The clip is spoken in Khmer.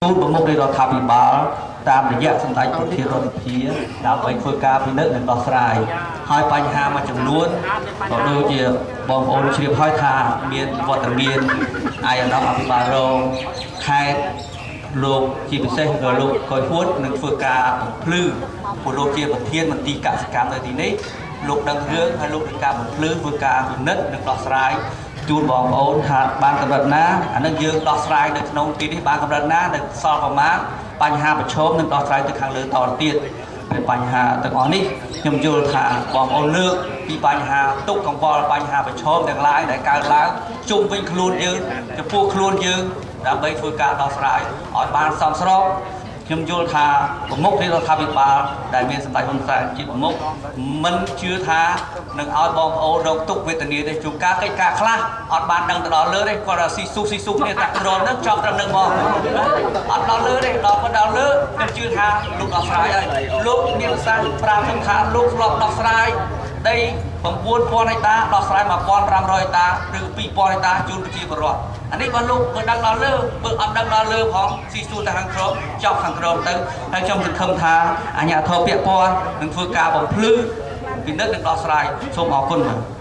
ទូតប្រមុខនៃរដ្ឋាភិបាលតាមរយៈសម្ដេចប្រធានរដ្ឋសភា ដើម្បីធ្វើការពិនិត្យនិងដោះស្រាយ ហើយបញ្ហាមួយចំនួនក៏ដូចជាបងប្អូនជ្រាបហើយថា មានវត្តមានអាយឧត្តមអភិបាលរងខេត្ត លោកជាពិសេសលោកកុយហួត នឹងធ្វើការបំភ្លឺ ព្រោះលោកជាប្រធានមន្ទីរកសិកម្មនៅទីនេះ លោកដឹងរឿងហើយ លោកនឹងការបំភ្លឺ ធ្វើការពិនិត្យនិងដោះស្រាយជូនបងប្អូនថាបានកម្រិតណា អានឹងយើងដោះស្រាយនៅក្នុងទីនេះបានកម្រិតណា នៅសល់ប្រមាណ បញ្ហាប្រឈមនឹងដោះស្រាយទៅខាងលើតទៅទៀត។ ហើយបញ្ហាទាំងអស់នេះ ខ្ញុំយល់ថាបងប្អូនលើកពីបញ្ហាទុកកង្វល់ បញ្ហាប្រឈមទាំងឡាយដែលកើតឡើងជុំវិញខ្លួនយើង ចំពោះខ្លួនយើង ដើម្បីធ្វើការដោះស្រាយឲ្យបានសមស្រប។ ខ្ញុំយល់ថាប្រមុខរាជរដ្ឋាភិបាលដែលមានសម្ដេចហ៊ុនសែនជាប្រមុខ មិនជឿថានឹងឲ្យបងប្អូនរកទុកវេទនាទេ។ ជួនកាលកិច្ចការខ្លះអត់បានដឹងទៅដល់លើទេ គាត់ថាស៊ីស៊ូស៊ីស៊ូគ្នាតាក់ក្រមនឹងចប់ត្រឹមនឹងមក អត់ដល់លើទេ ដល់គាត់ដល់លើ ខ្ញុំជឿថាលោកដោះស្រាយហើយ។ លោកមានប្រសាសន៍ប្រាប់ខ្ញុំថា លោកធ្លាប់ដោះស្រាយដី 9000 ហិកតា ដោះស្រាយ 1500 ហិកតា ឬ 2000 ហិកតាជូនប្រជាពលរដ្ឋ។ អានេះបើលោកបើដឹងដល់លើ បើអត់ដឹងដល់លើផង ស៊ីសួរតែខាងក្រោម ចប់ខាងក្រោមទៅ។ ហើយខ្ញុំសង្ឃឹមថាអាជ្ញាធរពាក់ព័ន្ធនឹងធ្វើការបំភ្លឺ ពិនិត្យនិងដោះស្រាយ។ សូមអរគុណ។ បាទ។